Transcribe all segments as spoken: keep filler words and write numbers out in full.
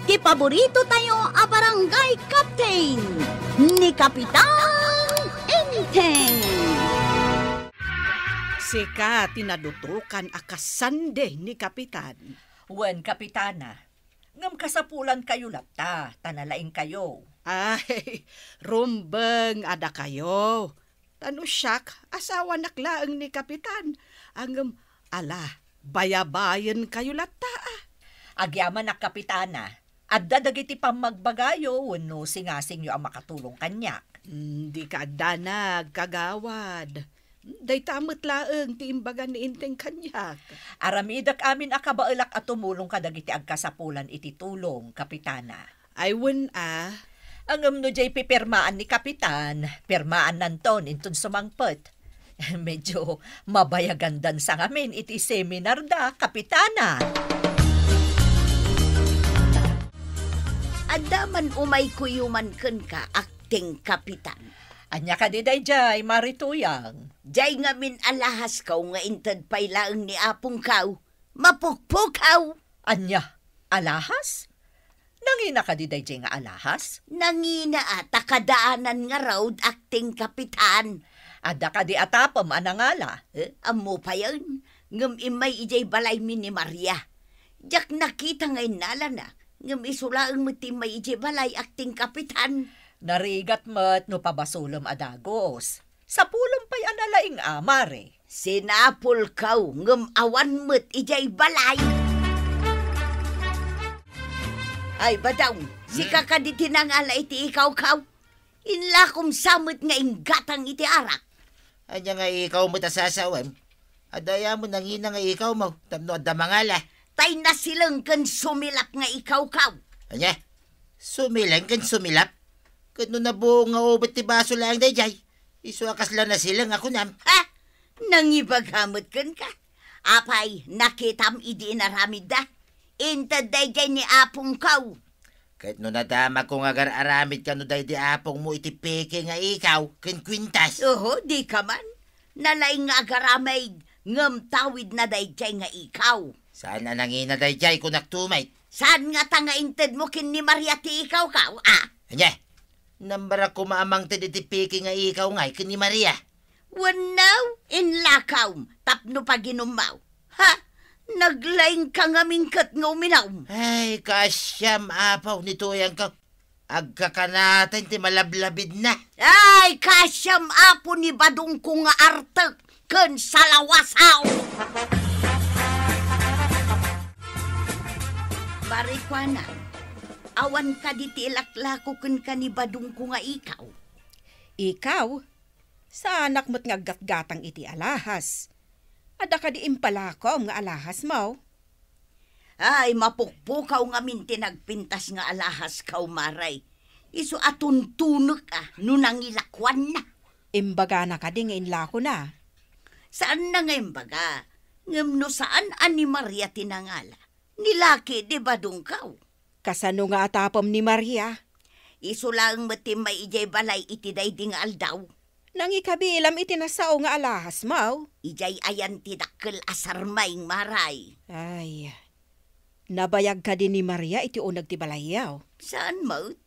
Ti paborito tayo a barangay captain, ni Kapitan Enteng. Sika ti nadutokan a kasandi ni Kapitan. Wen, Kapitana. Ngem kasapulankayo latta, ta nalaingkayo. Ay, rumbeng a dakayo. Ta no siak, asawanak laeng ni Kapitan. Ngem, ala, bayabayenkayo latta, a. Agyamanak, Kapitana. Adda dagiti pammagbagayo wenno singasingyo a makatulong kaniak. Mm, dika addanag, kagawad. Dayta met laeng ti imbaga ni Enteng kaniak. Aramidek amin a kabaelak a tumulong kadagiti agkasapulan iti tulong, Kapitana. Ay, wen a. Ngem no diay pipirmaan ni Kapitan, pirmaannanton inton sumangpet. Medyo mabayagandan sa ngamin iti seminar da, Kapitana. Adda man umay kuyuman kenka, akting Kapitan. Ania kadi daydiay, Mari Tuyang? Diay ngamin alahaskaw nga inted pay laeng ni apongkaw. Mapukpukaw! Ania? Alahas? Nangina kadi daydiay nga alahas? Nangina a, ta kadaanan ngarud, akting Kapitan. Adda kadi a tapem a nangala? Eh, ammo payen, ngem immay idiay balaymi ni Maria. Diak nakita nga innalana, ngem isu laeng met ti immay idiay balay, akting Kapitan. Narigat met no pabasolem a dagus. Sapulem pay a nalaing a, Mare. Sinapulkaw, ngem awan met idiay balay. Ay, Badong, sika Hmm? kadi ti nangala iti ikawkaw? Inlakom sa met nga inggatang iti arak. Ania nga ikaw met a sasawem? Adda aya met nangina nga ikawmo, tapno adda mangala. Tay nasileng ken sumilap nga ikawkaw. Ania? Sumileng ken sumilap? Ket no nabuong nga ubet ti baso laeng daydiay, isu a kasla nasileng a kunam. Ha? Nangibaga met kenka? Apay, nakitam idi inaramidda? Inted daydiay ni apongko. Ket no nadamagko nga agar-aramid kano daydi apongmo iti peke nga ikaw ken kuintas. Oho, dika man. Nalaing nga agaramid, ngem tawidna daydiay nga ikaw. Saan a nangina daydiay, kunak tumet. Saan ngata nga intedmo ken ni Maria ti ikawkaw, a? Ania? Nambarak koma a mangted iti peke nga ikaw ngay ken ni Maria. Wenno, inlakaw tapno paginummaw. Ha? Naglaingka ngamin ket nga uminum. Ay, kaasiam, apo, ni Tuyangko. Agkakanaten ti malablabidna. Ay, kaasiam, apo, ni badongko nga artek ken salawasaw. Barikuana, awan kadi ti ilaklako kenka ni badongko nga ikaw? Ikaw? Saanak met nga aggatgatang iti alahas. Adda kadi impalakom nga alahasmo? Ay, mapukpukaw ngamin ti nagpintas nga alahaskaw, Mare. Isu a tuntunek a no nangilakuanna. Imbagana kadi nga inlakona? Saanna nga imbaga, ngem no saan a ni Maria ti nangala, ni laki di badongko. Kasano nga atapem ni Maria? Isu laeng met ti immay idiay balay iti daydi nga aldaw. Nangikabilam iti nasao nga alahasmo? Idiay ayan ti dakkel a sarmaing, Mare. Ay, nabayag kadi ni Maria iti uneg ti balayyo? Saan met?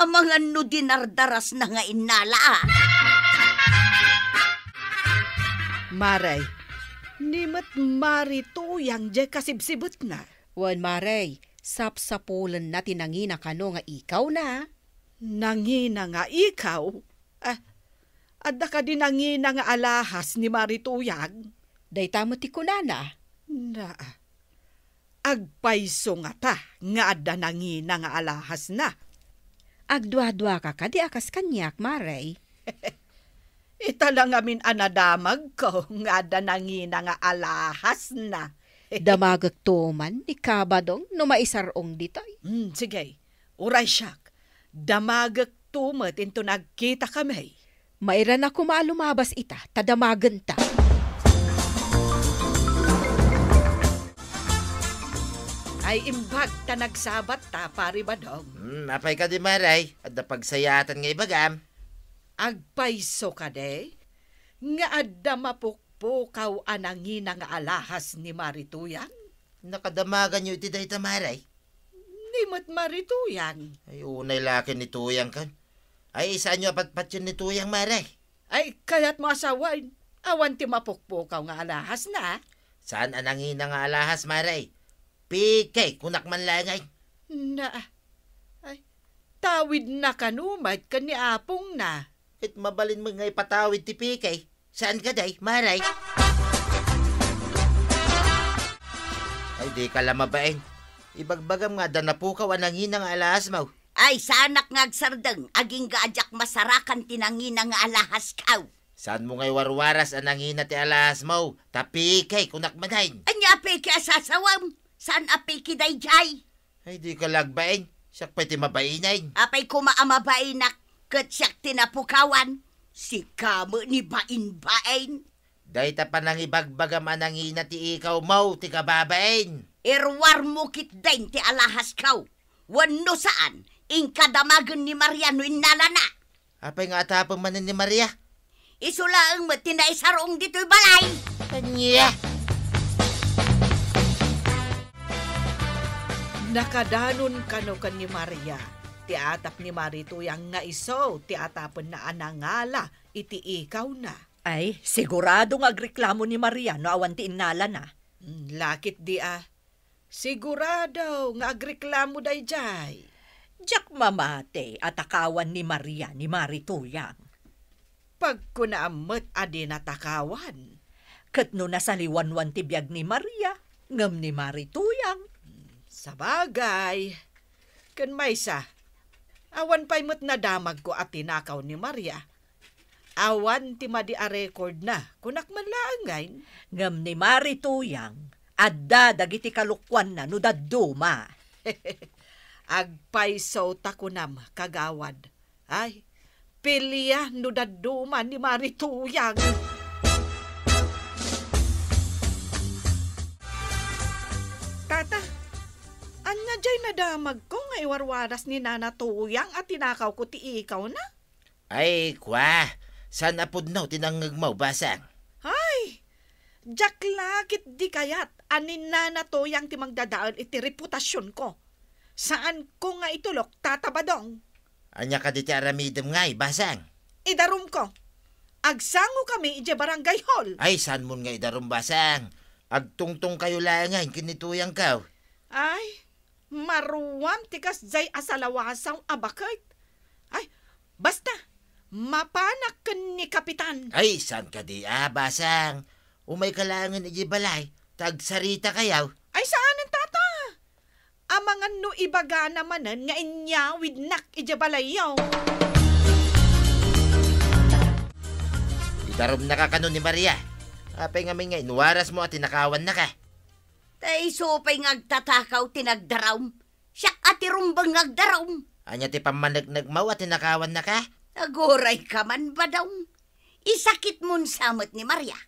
Amangan no dinardarasna nga innala, a. Mare, ni met Mari Tuyang diay kasibsibetna. Wen, Mare, sapsapulenna ti nangina kano nga ikawna. Nangina nga ikaw? Ah, adda kadi nangina nga alahas ni Mari Tuyang? Dayta met ti kunana. Na, agpayso ngata nga adda nangina nga alahasna? Agduaduaka kadi a kas kaniak, Mare? Ita la ngamin a nadamagko nga adda nangina nga alahasna. Damagekto man ni Kabadong no maisar-ong ditoy. Hmm, sige. Uray siak, damagekto met inton agkitakami. Mairanak koma a lumabas ita, ta damagenta. Ay, imbag ta nagsabat ta, Pari Badong. Hmm, apay kadi, Mare? Adda pagsayaatan nga ibagam? Agpayso kadi nga adda mapukpukaw a nangina nga alahas ni Mari Tuyang? Nakadamaganyo iti dayta, Mare? Ni met Mari Tuyang. Ay, unay la ken ni Tuyang kan. Ay, saanyo a patpatien ni Tuyang, Mare? Ay, kayatmo a sawen, awan ti mapukpukaw nga alahasna? Saan a nangina nga alahas, Mare? P K, kunak man laeng. Na, ay, tawidna kano met ken ni apongna. Ket mabalin met nga ipatawid ti P K. Saan kadi, Mare? Ay, dika la mabain. Ibagbagam nga adda napukaw a nangina nga alahasmo. Ay, saanak nga agsardeng, agingga a diak masarakan ti nangina nga alahaskaw. Saanmo nga iwarwaras a nangina ti alahasmo, ta P K kunak manen. Ania a P K a sasawem? Saan a P K daydiay? Ay, dika la agbain. Siak pay ti mabainen. Apay koma a mabainak ket siak ti napukawan? Sika met ni bainbain. Dayta panangibagbagam a nangina ti ikawmo ti kababain. Iruarmo ketdin ti alahaskaw. Wenno saan, inka damagen ni Maria no innalana. Apay nga atapen manen ni Maria? Isu laeng met ti naisarong ditoy balay. Ania? Nakadanon kano ken ni Maria ti atap ni Mari Tuyang nga isu ti atapenna a nangala iti ikawna. Ay, sigurado nga agreklamo ni Maria no awan ti innalana. Hmm, lakit di a. Sigurado nga agreklamo daydiay. Diak mamati a takawan ni Maria ni Mari Tuyang. Pagkunaam met a di natakawan. Ket no nasaliwanwan ti biag ni Maria, ngem ni Mari Tuyang. Hmm, sabagay. Ken maysa, awan pay met nadamagko a tinakaw ni Maria. Awan ti madi a recordna, kunak man laeng ngay. Ngem ni Mari Tuyang, adda dagiti kalokuanna no dadduma. Agpayso ta kunam, kagawad. Ay, pilia no dadduma ni Mari Tuyang. Tata, ania jay nadamagko nga iwarwaras ni Nana Tuyang a tinakawko ti ikawna? Ay, kua, saan a pudno ti nangngegmo, Basang? Ay, diak la ketdi kayat a ni Nana Tuyang ti mangdadael iti reputasionko. Saanko nga itulok, Tata Badong. Ania kadi ti aramidem ngay, Basang? Idarumko. Agsangokami idiay barangay hall. Ay, saanmon nga idarum, Basang? Agtungtongkayo laengen ken ni Tuyangko. Ay, maruam ti kasdiay a salawasaw a baket. Ay, basta, mapanak ken ni Kapitan. Ay, saan kadi a, Basang? Umayka laengen idiay balay, ta agsarita kayo. Ay, saanen, Tata. Amangan no ibagana manen nga inyawidnak idiay balayyo. Idarumnaka kano ni Maria. Apay ngamin nga inwarasmo a tinakawannaka? Ta isu pay nga agtatakaw ti nagdarum. Siak a ti rumbeng nga agdarum. Ania ti pammaneknekmo a tinakawannaka? Agurayka man, Badong. Isakitmon sa met ni Maria.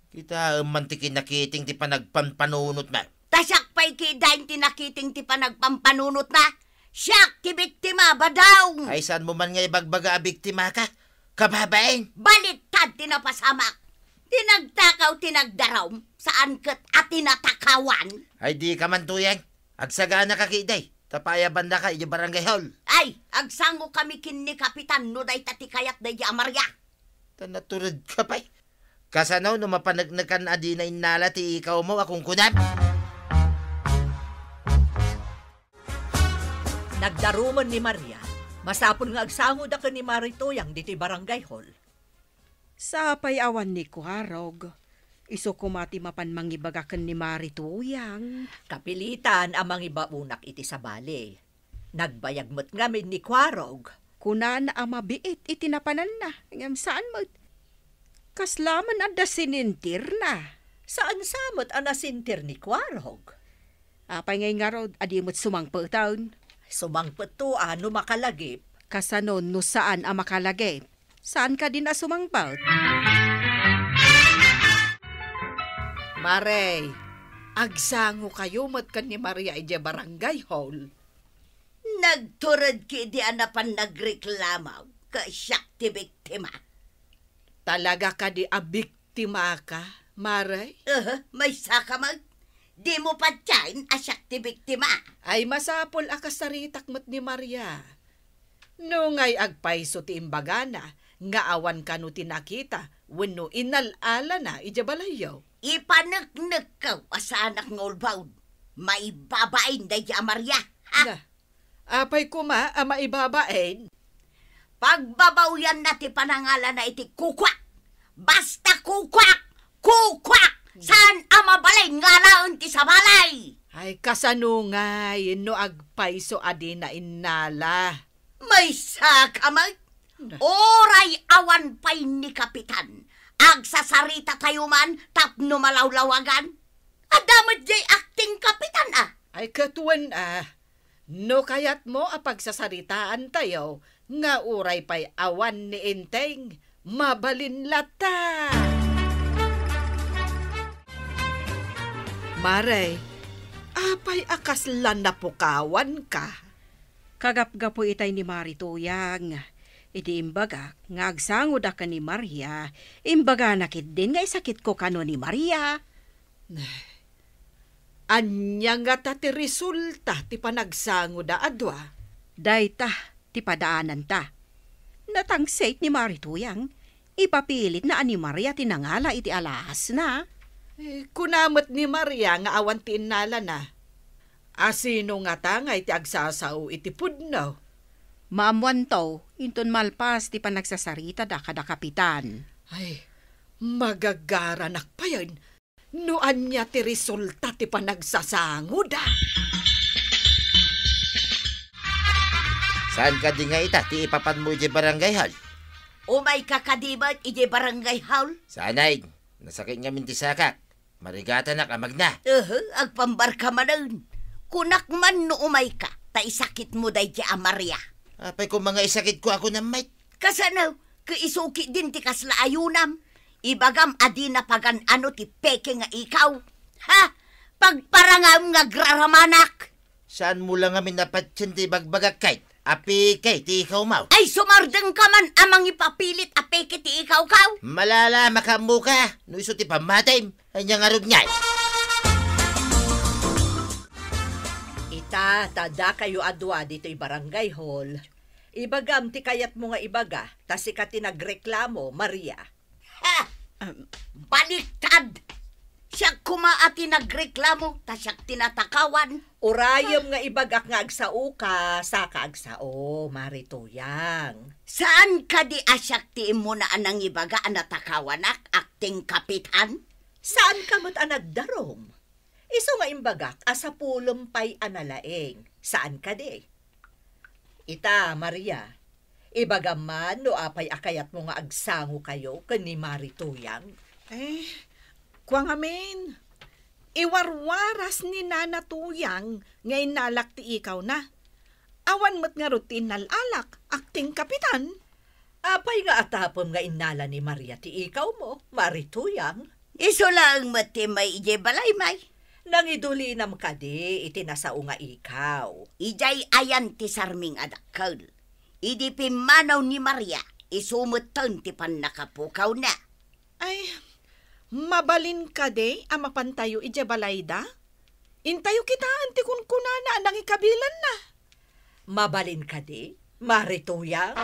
Kitaem man ti kinakiting ti panagpampanunotna. Ta siak pay ketdin ti nakiting ti panagpampanunotna. Siak ti biktima, Badong. Ay, saanmo man nga ibagbaga a biktimaka? Kababain! Baliktad ti napasamak. Ti nagtakaw ti nagdarum, saan ket a ti natakawan. Ay, dika man, Tuyang. Agsaganaka ketdi, ta paayabannaka idiay barangay hall. Ay, agsangokami ken ni Kapitan no dayta ti kayat daydi a Maria. Ta naturedka pay. Kasano no mapaneknekan a dina innala ti ikawmo a kunkunam? Nagdarumen ni Maria. Masapul nga agsangoda ken ni Mari Tuyang ditoy barangay hall. Sapay awan ni Kuarog. Isu koma ti mapan mangibaga ken ni Mari Tuyang. Kapilitan a mangibaonak iti sabali. Nagbayag met ngamin ni Kuarog. Kunana a mabiit iti napananna, ngem saan met. Kasla man adda sinintirna. Saan sa met a nasintir ni Kuarog? Apay ngay ngarud a di met sumangpeten? Sumangpetto a no makalagip. Kasano no saan a makalagip? Saan kadin a sumangpet? Mare, agsangokayo met ken ni Maria idiay barangay hall. Nagtured ketdi a napan nagreklamo ket siak ti biktima. Talaga kadi a biktimaka, Mare? Aha, maysaka met. Dimo patien a siak ti biktima. Ay, masapul a kasaritak met ni Maria. No ngay agpayso ti imbagana nga awan kano ti nakita wenno inal-alana idiay balayyo. Ipaneknekko a saanak nga ulbod. Maibabain daydi a Maria. Ha? Na, apay koma a maibabain? Pagbabawianna ti panangalana iti kukuak. Basta kukuak! Kukuak! Saan a mabalin nga alaen ti sabali! Ay, kasano ngay no agpayso a dina innala? Maysa ka met! Na. Uray awan pay ni Kapitan, agsasaritatayo man tapno malawlawagan. Adda met diay akting Kapitan, a. Ay, ket wen, a. No kayatmo a pagsasaritaantayo nga uray pay awan ni Enteng, mabalin latta. Mare, apay a kasla napukawanka? Kagapgapu itay ni Mari Tuyang. Iti imbagak nga agsangoda ken ni Maria, imbagana ketdin nga isakitko kano ni Maria. Ania ngata ti resulta ti panagsangoda a dua? Dayta ti padaananta. Natangsit ni Mari Tuyang, ipapilitna a ni Maria ti nangala iti alahasna. Eh, kuna met ni Maria nga awan ti innalana. A sino ngata nga iti agsasao iti pudno? Maammoanto, inton malpas ti panagsasaritada kada kapitan. Ay, magagaranak payen. No ania ti resulta ti panagsasangoda? Saan kadi nga ita ti ipapanmo idiay barangay hall? Umayka kadi met idiay barangay hall? Saan, nasakit ngamin ti sakak. Marigatanak a magna. Ehe, agpambarka manen. Kunak man no umayka, ta isakitmo daydi a Maria. Apay koma nga isakitko a kunam met? Kasano, ket isu ketdin ti kasla ayunam. Ibagam a dina pagan-ano ti peke nga ikaw. Ha? Pagparangam nga agraramanak. Saanmo la ngamin a patien ti ibagbagak ket a peke ti ikawmo? Ay, sumardengka man a mangipapilit a peke ti ikawkaw. Malala, makaammoka, no isu ti pammatim. Ania ngarud ngay? Ita, ta dakayo a dua ditoy barangay hall. Ibagam ti kayatmo nga ibaga, ta sika ti nagreklamo, Maria. Ha! Em. Baliktad! Siak koma a ti nagreklamo, ta siak ti natakawan. Urayem nga ibagak nga agsaoka, saka agsao, Mari Tuyang. Saan kadi a siak ti immuna a nangibaga a natakawanak, akting kapitan? Saanka met a nagdarum? Isu nga imbagak a sapulem pay a nalaing. Saan kadi? Ita, Maria, ibagam man no apay a kayatmo nga agsangokayo ken ni Mari Tuyang? Eh, kua ngamin, iwarwaras ni Nana Tuyang nga innalak ti ikawna. Awan met ngarud ti innal-alak, akting kapitan. Apay nga atapem nga innala ni Maria ti ikawmo, Mari Tuyang? Isu laeng met ti immay idiay balay, may. Nangidulinam kadi iti nasao nga ikaw? Idiay ayan ti sarming a dakkel. Idi pimmanaw ni Maria, isu metten ti pannakapukawna. Ay, mabalin kadi a mapantayo idiay balayda? Intayo kitaen ti kunkunana a nangikabilanna. Mabalin kadi, Mari Tuyang?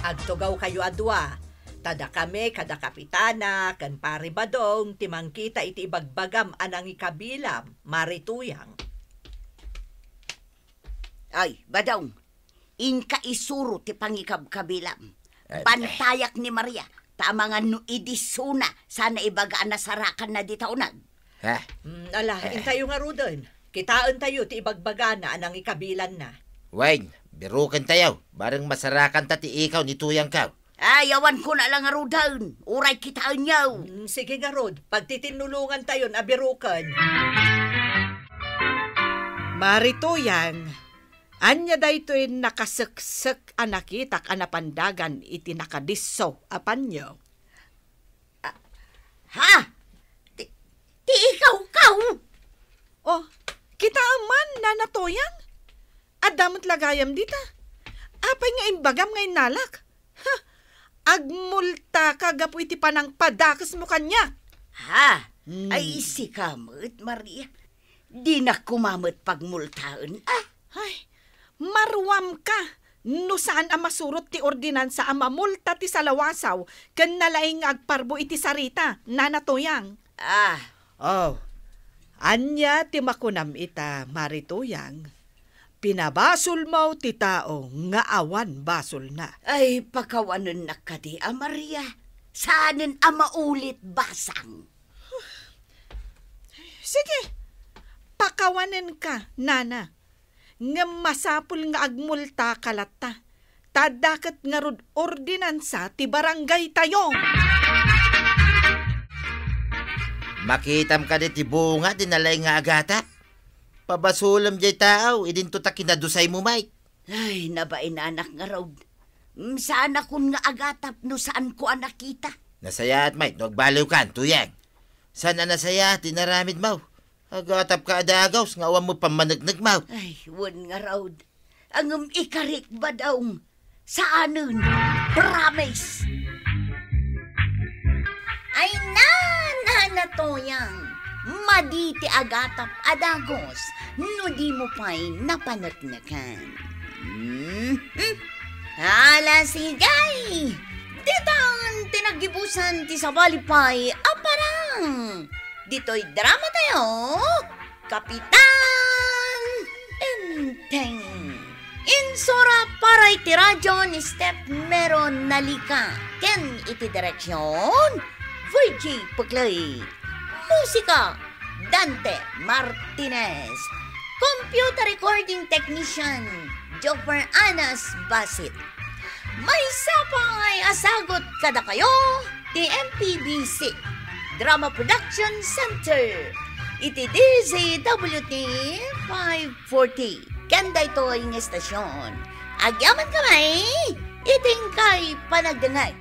Agtugawkayo a dua, ta dakami kada kapitana ken Pari Badong ti mangkita iti ibagbagam a nangikabilam, Mari Tuyang. Ay, Badong, inka isuro ti pangikabkabilam. Ay, bantayak ni Maria, ta amangan no idi isuna, sana ibaga a nasarakanna dita uneg. Ha? Mm, ala, eh, intayo ngaruden. Kitaentayo ti ibagbagana a nangikabilanna. Wen, birukentayo, bareng masarakanta ti ikaw ni Tuyangkaw. Ay, awan ko na lang ngaruden. Uray kitaenyo. Mm, sige ngarud, pagtitinnulongantayon a biruken. Mari Tuyang, ania daytoy nakaseksek a nakitak a napandagan iti nakadisso a panyo? Ah, ha? Ti, ti ikawkaw? Oh, kitaem man, Nana Tuyang? Adda met la gayam dita. Apay nga imbagam nga innalak? Ha? Agmultaka gapu iti panangpadakesmo kaniak. Ha? Hmm. Ay, sika met, Maria. Dinak koma met pagmultaen, a? Ay, maruamka no saan a masurot ti ordinansa a mamulta ti salawasaw ken nalaing nga agparbo iti sarita, Nana Toyang. Ah. Oh, ania ti makunam ita, Mari Toyang? Pinabasolmo ti tao nga awan basolna. Ay, pakawanennak kadi a Maria. Saanen a maulit basang. Sige, pakawanenka, Nana. Ngem masapul nga agmultaka latta. Ta adda ket ngarud ordinansa ti barangaytayo. Makitam kadi ti bunga ti nalaing nga agatap? Pabasolem jay tao, idinto ta kinadusaymo, Mike. Ay, nabainanak ngarud. Mm, saanakon nga agatap no saanko a nakita. Nasayaat, Mike, no agbaliwkan, Toyang. Saan a nasayaat ti inaramidmo? Agatapka a dagus nga awan met pammaneknekmo. Ay, wen ngarud. Ngem ikarik, Badong. Saanen. Promise. Ay, Nana Toyang, madi ti agatap a dagus no dimo pay napanekneken. Mhm. Ala, sige. Ditan ti naggibusan ti sabali pay a parang. Ditoy drama tayo, Kapitan Enteng. Insura para iti radyo ni Steph Mero Nalica ken iti direksyon, Virgie Puclay. Musika, Dante Martinez. Computer recording technician, Joffer Anas Basit. Maysa pay a sagut kadakayo ti M P B C Drama Production Center iti D Z W T five forty. Ken daytoy nga estasyon, agyamankami iti inkay panagdengngeg.